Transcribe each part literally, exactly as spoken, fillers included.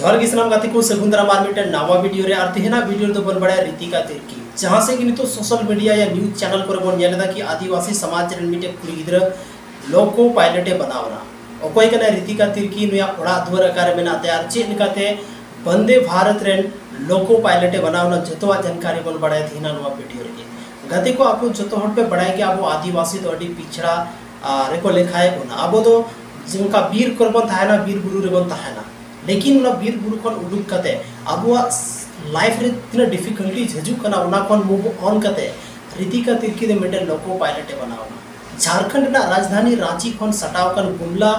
ᱡᱚᱦᱟᱨ ᱜᱮ ᱥᱟᱱᱟᱢ ᱜᱟᱛᱮ ᱠᱚ, ᱥᱟᱹᱜᱩᱱ ᱫᱟᱨᱟᱢ ᱟᱨ ᱢᱤᱫᱴᱮᱱ ᱱᱟᱣᱟ ᱵᱷᱤᱰᱤᱭᱳ ᱨᱮ᱾ ᱟᱨ ᱛᱮᱦᱮᱧᱟᱜ ᱵᱷᱤᱰᱤᱭᱳ ᱨᱮᱫᱚ ᱵᱚᱱ ᱵᱟᱲᱟᱭᱟ ᱨᱤᱛᱤᱠᱟ ᱛᱤᱨᱠᱤ, ᱡᱟᱦᱟᱸ ᱥᱮᱫ ᱜᱮ ᱱᱤᱛᱚᱜ ᱥᱳᱥᱟᱞ ᱢᱤᱰᱤᱭᱟ ᱭᱟ ᱱᱤᱭᱩᱡᱽ ᱪᱮᱱᱮᱞ ᱠᱚᱨᱮ ᱵᱚᱱ ᱧᱮᱞ ᱮᱫᱟ ᱠᱤ ᱟᱹᱫᱤᱵᱟᱹᱥᱤ ᱥᱚᱢᱟᱡᱽ ᱨᱮᱱ ᱢᱤᱫᱴᱮᱱ ᱠᱩᱲᱤ ᱜᱤᱫᱽᱨᱟᱹ ᱞᱳᱠᱳ ᱯᱟᱭᱞᱚᱴ ᱮ ᱵᱮᱱᱟᱣ ᱮᱱᱟ᱾ ᱚᱠᱚᱭ ᱠᱟᱱᱟᱭ ᱨᱤᱛᱤᱠᱟ ᱛᱤᱨᱠᱤ? ᱱᱩᱭᱟᱜ ᱚᱲᱟᱜ ᱫᱩᱣᱟᱹᱨ ᱚᱠᱟᱨᱮ ᱢᱮᱱᱟᱜ ᱛᱟᱭᱟ ᱟᱨ ᱪᱮᱫ ᱞᱮᱠᱟᱛᱮ ᱵᱚᱱᱫᱮ ᱵᱷᱟᱨᱚᱛ ᱨᱮᱱ ᱞᱳᱠᱳ ᱯᱟᱭᱞᱚᱴ ᱮ ᱵᱮᱱᱟᱣ ᱮᱱᱟ, ᱡᱚᱛᱚᱣᱟᱜ ᱡᱟᱱᱠᱟᱨᱤ ᱵᱚᱱ ᱵᱟᱲᱟᱭᱟ ᱛᱮᱦᱮᱧᱟᱜ ᱱᱚᱣᱟ ᱵᱷᱤᱰᱤᱭᱳ ᱨᱮᱜᱮ᱾ ᱜᱟᱛᱮ ᱠᱚ, ᱟᱵᱚ ᱡᱚᱛᱚ ᱦᱚᱲ ᱯᱮ ᱵᱟᱲᱟᱭ ᱜᱮᱭᱟ ᱟᱵᱚ ᱟᱹᱫᱤᱵᱟᱹᱥᱤ ᱫᱚ ᱟᱹᱰᱤ ᱯᱤᱪᱷᱲᱟ ᱟᱨ ᱨᱮᱠᱚ ᱞᱮᱠᱷᱟᱭᱮᱫ ᱵᱚᱱᱟ᱾ ᱟᱵᱚ ᱫᱚ ᱚᱱᱠᱟ ᱵᱤᱨ ᱠᱚᱨᱮ ᱵᱚᱱ ᱛᱟᱦᱮᱱᱟ, ᱵᱤᱨ ᱵᱩᱨᱩ ᱨᱮᱵᱚᱱ ᱛᱟᱦᱮᱱᱟ, ᱞᱮᱠᱤᱱ ᱚᱱᱟ ᱵᱤᱨ ᱵᱩᱨᱩ ᱠᱷᱚᱱ ᱩᱰᱩᱠ ᱠᱟᱛᱮ ᱟᱵᱚᱣᱟᱜ ᱞᱟᱭᱤᱯᱷ ᱨᱮ ᱛᱤᱱᱟᱹᱜ ᱰᱤᱯᱷᱤᱠᱟᱞᱴᱤᱡᱽ ᱦᱤᱡᱩᱜ ᱠᱟᱱᱟ, ᱚᱱᱟ ᱠᱷᱚᱱ ᱢᱩᱵᱷ ᱚᱱ ᱠᱟᱛᱮ ᱨᱤᱛᱤᱠᱟ ᱛᱤᱨᱠᱤ ᱫᱚ ᱢᱤᱫᱴᱮᱱ ᱞᱳᱠᱳ ᱯᱟᱭᱞᱚᱴ ᱮ ᱵᱮᱱᱟᱣ ᱮᱱᱟ᱾ ᱡᱷᱟᱲᱠᱷᱚᱸᱰ ᱨᱮᱱᱟᱜ ᱨᱟᱡᱽᱫᱷᱟᱱᱤ ᱨᱟᱸᱪᱤ ᱠᱷᱚᱱ ᱥᱟᱴᱟᱣ ᱟᱠᱟᱱ ᱜᱩᱢᱞᱟ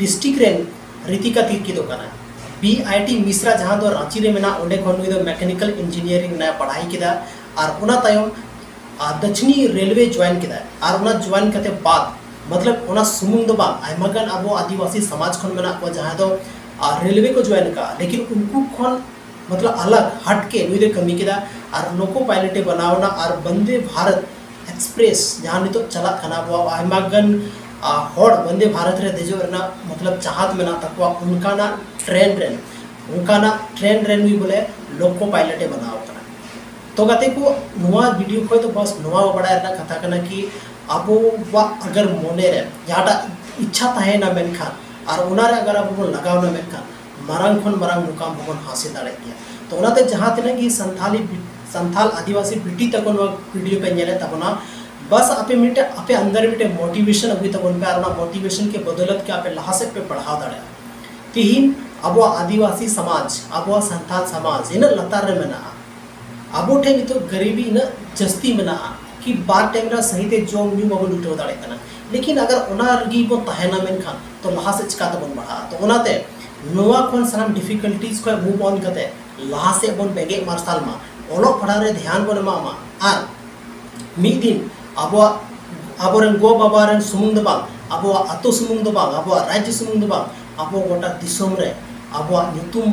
ᱰᱤᱥᱴᱨᱤᱠᱴ ᱨᱮᱱ ᱨᱤᱛᱤᱠᱟ ᱛᱤᱨᱠᱤ ᱫᱚ ᱠᱟᱱᱟᱭ᱾ ᱵᱤ ᱟᱭ ᱴᱤ ᱢᱤᱥᱨᱟ, ᱡᱟᱦᱟᱸ ᱫᱚ ᱨᱟᱸᱪᱤ ᱨᱮ ᱢᱮᱱᱟᱜ, ᱚᱸᱰᱮ ᱠᱷᱚᱱ ᱱᱩᱭ ᱫᱚ ᱢᱮᱠᱟᱱᱤᱠᱮᱞ ᱤᱧᱡᱤᱱᱤᱭᱟᱨᱤᱝ ᱨᱮᱱᱟᱜ ᱮ ᱯᱟᱲᱦᱟᱭ ᱠᱮᱫᱟ᱾ ᱟᱨ ᱚᱱᱟ ᱛᱟᱭᱚᱢ ᱟᱨ ᱫᱟᱹᱪᱷᱤᱱᱤ ᱨᱮᱞᱣᱮ ᱡᱚᱭᱮᱱ ᱠᱮᱫᱟᱭ᱾ ᱟᱨ ᱚᱱᱟ ᱡᱚᱭᱮᱱ ᱠᱟᱛᱮ ᱵᱟᱫ, ᱢᱚᱛᱞᱚᱵ, ᱚᱱᱟ ᱥᱩᱢᱩᱝ ᱫᱚ ᱵᱟᱝ, ᱟᱭᱢᱟ ᱜᱟᱱ ᱟᱵᱚ ᱟᱹᱫᱤᱵᱟᱹᱥᱤ ᱥᱚᱢᱟᱡᱽ ᱠᱷᱚᱱ ᱢᱮᱱᱟᱜ ᱠᱚᱣᱟ ᱡᱟᱦᱟᱸᱭ ᱫᱚ ᱟᱨ ᱨᱮᱞᱣᱮ ᱠᱚ ᱡᱚᱭᱮᱱ ᱟᱠᱟᱫᱼᱟ, ᱞᱮᱠᱤᱱ ᱩᱱᱠᱩ ᱠᱷᱚᱱ, ᱢᱚᱛᱞᱚᱵ, ᱟᱞᱟᱜᱽ ᱦᱟᱴ ᱠᱮ ᱱᱩᱭ ᱫᱚᱭ ᱠᱟᱹᱢᱤ ᱠᱮᱫᱟ᱾ ᱟᱨ ᱞᱳᱠᱳ ᱯᱟᱭᱞᱚᱴ ᱮ ᱵᱮᱱᱟᱣ ᱮᱱᱟ᱾ ᱟᱨ ᱵᱚᱱᱫᱮ ᱵᱷᱟᱨᱚᱛ ᱮᱠᱥᱯᱨᱮᱥ ᱡᱟᱦᱟᱸ ᱱᱤᱛᱚᱜ ᱪᱟᱞᱟᱜ ᱠᱟᱱᱟ, ᱟᱵᱚᱣᱟᱜ ᱟᱭᱢᱟ ᱜᱟᱱ ᱟᱨ ᱦᱚᱲ ᱵᱚᱱᱫᱮ ᱵᱷᱟᱨᱚᱛ ᱨᱮ ᱫᱮᱡᱚᱜ ᱨᱮᱱᱟᱜ, ᱢᱚᱛᱞᱚᱵ, ᱪᱟᱦᱟᱛ ᱢᱮᱱᱟᱜ ᱛᱟᱠᱚᱣᱟ, ᱚᱱᱠᱟᱱᱟᱜ ᱴᱨᱮᱱ ᱨᱮᱱ, ᱚᱱᱠᱟᱱᱟᱜ ᱴᱨᱮᱱ ᱨᱮ ᱱᱩᱭ ᱵᱚᱞᱮ ᱞᱳᱠᱳ ᱯᱟᱭᱞᱚᱴ ᱮ ᱵᱮᱱᱟᱣ ᱟᱠᱟᱱᱟ᱾ ᱛᱚ ᱜᱟᱛᱮ ᱠᱚ, ᱱᱚᱣᱟ ᱵᱷᱤᱰᱤᱭᱳ ᱠᱷᱚᱱ ᱫᱚ ᱵᱟᱥ ᱱᱚᱣᱟ ᱵᱟᱲᱟᱭ ᱨᱮᱱᱟᱜ ᱠᱟᱛᱷᱟ ᱠᱟᱱᱟ ᱠᱤ ᱟᱵᱚᱣᱟᱜ ᱟᱜᱟᱨ ᱢᱚᱱᱮ ᱨᱮ ᱡᱟᱦᱟᱸᱴᱟᱜ ᱤᱪᱪᱷᱟ ᱛᱟᱦᱮᱸᱭᱮᱱᱟ ᱢᱮᱱᱠᱷᱟᱱ, ᱟᱨ ᱚᱱᱟ ᱨᱮ ᱟᱜᱟᱨ ᱟᱵᱚ ᱵᱚᱱ ᱞᱟᱜᱟᱣ ᱮᱱᱟ ᱢᱮᱱᱠᱷᱟᱱ, ᱢᱟᱨᱟᱝ ᱠᱷᱚᱱ ᱢᱟᱨᱟᱝ ᱢᱩᱠᱟᱢ ᱦᱚᱸᱵᱚᱱ ᱦᱟᱥᱤᱞ ᱫᱟᱲᱮᱭᱟᱜ ᱜᱮᱭᱟ᱾ ᱛᱚ ᱚᱱᱟᱛᱮ ᱡᱟᱦᱟᱸ ᱛᱤᱱᱟᱹᱜ ᱜᱮ ᱥᱟᱱᱛᱷᱟᱞᱤ ᱵᱤ-, ᱥᱟᱱᱛᱷᱟᱞ ᱟᱹᱫᱤᱵᱟᱹᱥᱤ ᱵᱤᱴᱤ ᱛᱟᱠᱚ ᱱᱚᱣᱟ ᱵᱷᱤᱰᱤᱭᱳ ᱯᱮ ᱧᱮᱞᱮᱫ ᱛᱟᱵᱚᱱᱟ, ᱵᱟᱥ ᱟᱯᱮ ᱢᱤᱫᱴᱮᱱ ᱟᱯᱮ ᱟᱱᱫᱟᱨ ᱨᱮ ᱢᱤᱫᱴᱮᱱ ᱢᱳᱴᱤᱵᱷᱮᱥᱚᱱ ᱟᱹᱜᱩᱭ ᱛᱟᱵᱚᱱ ᱯᱮ ᱟᱨ ᱚᱱᱟ ᱢᱳᱴᱤᱵᱷᱮᱥᱚᱱ ᱠᱮ ᱵᱚᱫᱚᱞᱚᱛ ᱠᱮ ᱟᱯᱮ ᱞᱟᱦᱟ ᱥᱮᱫ ᱯᱮ ᱯᱟᱲᱦᱟᱣ ᱫᱟᱲᱮᱭᱟᱜᱼᱟ᱾ ᱛᱤᱦᱤᱧ ᱟᱵᱚᱣᱟᱜ ᱟᱹᱫᱤᱵᱟᱹᱥᱤ ᱥᱚᱢᱟᱡᱽ, ᱟᱵᱚᱣᱟᱜ ᱥᱟᱱᱛᱟᱞ ᱥᱚᱢᱟᱡᱽ ᱤᱱᱟᱹᱜ ᱞᱟᱛᱟᱨ ᱨᱮ ᱢᱮᱱᱟᱜᱼᱟ, ᱟᱵᱚ ᱴᱷᱮᱱ ᱱᱤᱛᱚᱜ ᱜᱟᱹᱨᱤᱵᱤ ᱤᱱᱟᱹᱜ ᱡᱟᱹᱥᱛᱤ ᱢᱮᱱᱟᱜᱼᱟ ᱠᱤ ᱵᱟᱨ ᱴᱟᱭᱤᱢ ᱨᱮ ᱥᱟᱹᱦᱤ ᱛᱮ ᱡᱚᱢ ᱧᱩ ᱵᱟᱵᱚᱱ ᱡᱩᱴᱟᱹᱣ ᱫᱟᱲᱮᱭᱟᱜ ᱠᱟᱱᱟ᱾ ᱞᱮᱠᱤᱱ ᱟᱜᱟᱨ ᱚᱱᱟ ᱨᱮᱜᱮ ᱵᱚᱱ ᱛᱟᱦᱮᱱᱟ ᱢᱮᱱᱠᱷᱟᱱ ᱛᱚ ᱞᱟᱦᱟ ᱥᱮᱫ ᱪᱤᱠᱟ ᱛᱮᱵᱚᱱ ᱵᱟᱲᱦᱟᱜᱼᱟ? ᱛᱚ ᱚᱱᱟᱛᱮ ᱱᱚᱣᱟ ᱠᱷᱚᱱ ᱥᱟᱱᱟᱢ ᱰᱤᱯᱷᱤᱠᱟᱞᱴᱤᱡᱽ ᱠᱷᱚᱱ ᱢᱩᱵᱷ ᱚᱱ ᱠᱟᱛᱮ ᱞᱟᱦᱟ ᱥᱮᱫ ᱵᱚᱱ ᱵᱮᱸᱜᱮᱫ ᱢᱟᱨᱥᱟᱞ ᱢᱟ, ᱚᱞᱚᱜ ᱯᱟᱲᱦᱟᱣ ᱨᱮ ᱫᱷᱮᱭᱟᱱ ᱵᱚᱱ ᱮᱢᱟᱜ ᱢᱟ᱾ ᱟᱨ ᱢᱤᱫ ᱫᱤᱱ ᱟᱵᱚᱣᱟᱜ, ᱟᱵᱚᱨᱮᱱ ᱜᱚ ᱵᱟᱵᱟ ᱨᱮᱱ ᱥᱩᱢᱩᱝ ᱫᱚ ᱵᱟᱝ, ᱟᱵᱚᱣᱟᱜ ᱟᱛᱳ ᱥᱩᱢᱩᱝ ᱫᱚ ᱵᱟᱝ, ᱟᱵᱚᱣᱟᱜ ᱨᱟᱡᱽᱡᱚ ᱥᱩᱢᱩᱝ ᱫᱚ ᱵᱟᱝ, ᱟᱵᱚ ᱜᱚᱴᱟ ᱫᱤᱥᱚᱢ ᱨᱮ ᱟᱵᱚᱣᱟᱜ ᱧᱩᱛᱩᱢ,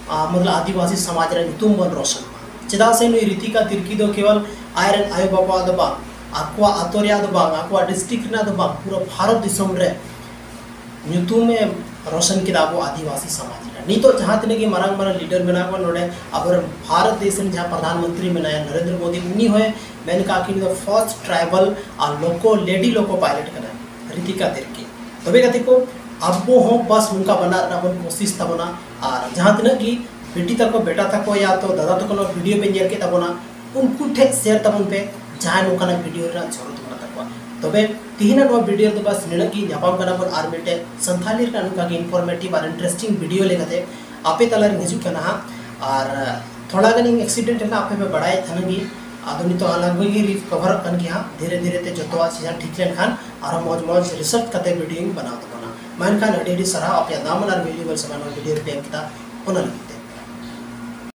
ᱟᱨ ᱢᱚᱛᱞᱚᱵ ᱟᱹᱫᱤᱵᱟᱹᱥᱤ ᱥᱚᱢᱟᱡᱽ ᱨᱮ ᱧᱩᱛᱩᱢ ᱵᱚᱱ ᱨᱚᱥᱚᱱ ᱢᱟ᱾ ᱪᱮᱫᱟᱜ ᱥᱮ ᱱᱩᱭ ᱨᱤᱛᱤᱠᱟ ᱛᱤᱨᱠᱤ ᱫᱚ ᱠᱮᱵᱚᱞ ᱟᱡᱨᱮᱱ ᱟᱭᱳ ᱵᱟᱵᱟᱣᱟᱜ ᱫᱚ ᱵᱟᱝ, ᱟᱠᱚᱣᱟᱜ ᱟᱛᱳ ᱨᱮᱭᱟᱜ ᱫᱚ ᱵᱟᱝ, ᱟᱠᱚᱣᱟᱜ ᱰᱤᱥᱴᱨᱤᱠᱴ ᱨᱮᱱᱟᱜ ᱫᱚ ᱵᱟᱝ, ᱯᱩᱨᱟᱹ ᱵᱷᱟᱨᱚᱛ ᱫᱤᱥᱚᱢ ᱨᱮ ᱧᱩᱛᱩᱢᱮ ᱨᱳᱥᱚᱱ ᱠᱮᱫᱟ ᱟᱵᱚ ᱟᱹᱫᱤᱵᱟᱹᱥᱤ ᱥᱚᱢᱟᱡᱽ ᱨᱮ᱾ ᱱᱤᱛᱚᱜ ᱡᱟᱦᱟᱸ ᱛᱤᱱᱟᱹᱜ ᱜᱮ ᱢᱟᱨᱟᱝ ᱢᱟᱨᱟᱝ ᱞᱤᱰᱟᱨ ᱢᱮᱱᱟᱜ ᱠᱚᱣᱟ ᱱᱚᱰᱮ, ᱟᱵᱚᱨᱮᱱ ᱵᱷᱟᱨᱚᱛ ᱫᱮᱥ ᱨᱮᱱ ᱡᱟᱦᱟᱸ ᱯᱨᱚᱫᱷᱟᱱ ᱢᱚᱱᱛᱨᱤ ᱢᱮᱱᱟᱭᱟ ᱱᱚᱨᱮᱱᱫᱨᱚ ᱢᱳᱫᱤ, ᱩᱱᱤ ᱦᱚᱸᱭ ᱢᱮᱱ ᱠᱟᱜᱼᱟ ᱠᱤ ᱱᱩᱭ ᱫᱚ ᱯᱷᱟᱨᱥᱴ ᱴᱨᱟᱭᱵᱟᱞ ᱟᱨ ᱞᱳᱠᱳ ᱞᱮᱰᱤ ᱞᱳᱠᱳ ᱯᱟᱭᱞᱚᱴ ᱠᱟᱱᱟᱭ, ᱨᱤᱛᱤᱠᱟ ᱛᱤᱨᱠᱮ᱾ ᱛᱚᱵᱮ ᱜᱟᱛᱮ ᱠᱚ, ᱟᱵᱚ ᱦᱚᱸ ᱵᱟᱥ ᱱᱚᱝᱠᱟ ᱵᱟᱱᱟᱜ ᱨᱮᱱᱟᱜ ᱵᱚᱱ ᱠᱳᱥᱤᱥ ᱛᱟᱵᱚᱱᱟ᱾ ᱟᱨ ᱡᱟᱦᱟᱸ ᱛᱤᱱᱟᱹᱜ ᱜᱮ ᱵᱤᱴᱤ ᱛᱟᱠᱚ, ᱵᱮᱴᱟ ᱛᱟᱠᱚ, ᱭᱟ ᱛᱚ ᱫᱟᱫᱟ ᱛᱟᱠᱚ ᱱᱚᱣᱟ ᱵᱷᱤᱰᱤᱭᱳ ᱯᱮ ᱧᱮᱞ ᱠᱮᱫ ᱛᱟᱵᱚᱱᱟ, ᱩᱱᱠᱩ ᱴᱷᱮᱱ ᱥᱮᱭᱟᱨ ᱛᱟᱵᱚᱱ ᱯᱮ, ᱡᱟᱦᱟᱸᱭ ᱱᱚᱝᱠᱟᱱᱟᱜ ᱵᱷᱤᱰᱤᱭᱳ ᱨᱮᱱᱟᱜ ᱡᱚᱨᱩᱨᱟᱛ ᱢᱮᱱᱟᱜ ᱛᱟᱠᱚᱣᱟ᱾ ᱛᱚᱵᱮ ᱛᱤᱦᱤᱧᱟᱜ ᱱᱚᱣᱟ ᱵᱷᱤᱰᱤᱭᱳ ᱨᱮᱫᱚ ᱵᱟᱥ ᱱᱤᱱᱟᱹᱜ ᱜᱮ᱾ ᱧᱟᱯᱟᱢ ᱠᱟᱱᱟ ᱵᱚᱱ ᱟᱨ ᱢᱤᱫᱴᱮᱡ ᱥᱟᱱᱛᱷᱟᱞᱤ ᱨᱮᱱᱟᱜ ᱱᱚᱝᱠᱟ ᱜᱮ ᱤᱱᱯᱷᱚᱨᱢᱮᱴᱤᱵᱷ ᱟᱨ ᱤᱱᱴᱟᱨᱮᱥᱴᱤᱝ ᱵᱷᱤᱰᱤᱭᱳ ᱞᱮᱠᱟᱛᱮ ᱟᱯᱮ ᱛᱟᱞᱟᱨᱤᱧ ᱦᱤᱡᱩᱜ ᱠᱟᱱᱟ ᱦᱟᱸᱜ᱾ ᱟᱨ ᱛᱷᱚᱲᱟ ᱜᱟᱱᱤᱧ ᱮᱠᱥᱤᱰᱮᱱᱴ ᱮᱱᱟ, ᱟᱯᱮ ᱯᱮ ᱵᱟᱲᱟᱭᱮᱫ ᱛᱟᱦᱮᱱ ᱜᱮ᱾ ᱟᱫᱚ ᱱᱤᱛᱚᱜ ᱟᱞᱟᱝ ᱜᱮ ᱨᱤᱠᱚᱵᱷᱟᱨᱚᱜ ᱠᱟᱱ ᱜᱮᱭᱟ ᱦᱟᱸᱜ, ᱫᱷᱤᱨᱮ ᱫᱷᱤᱨᱮ ᱛᱮ ᱡᱚᱛᱚᱣᱟᱜ ᱪᱤᱡᱟᱸ ᱴᱷᱤᱠ ᱞᱮᱱᱠᱷᱟᱱ ᱟᱨᱦᱚᱸ ᱢᱚᱡᱽ ᱢᱚᱡᱽ ᱨᱤᱥᱟᱨᱪ ᱠᱟᱛᱮ ᱵᱷᱤᱰᱤᱭᱳᱧ ᱵᱮᱱᱟᱣ ᱛᱟᱵᱚᱱᱟ᱾ ᱢᱟ ᱮᱱᱠᱷᱟᱱ ᱟᱹᱰᱤ ᱟᱹᱰᱤ ᱥᱟᱨᱦᱟᱣ ᱟᱯᱮᱭᱟᱜ ᱫᱟᱢᱟᱱ ᱟᱨ ᱵᱷᱮᱞᱩᱭᱮᱵᱚᱞ ᱥᱚᱢᱚᱭ ᱱᱚᱣᱟ ᱵᱷᱤᱰᱤᱭᱳ ᱨᱮᱯᱮ ᱮᱢ ᱠᱮᱫᱟ, ᱚᱱᱟ ᱞᱟᱹᱜᱤᱫ ᱛᱮ᱾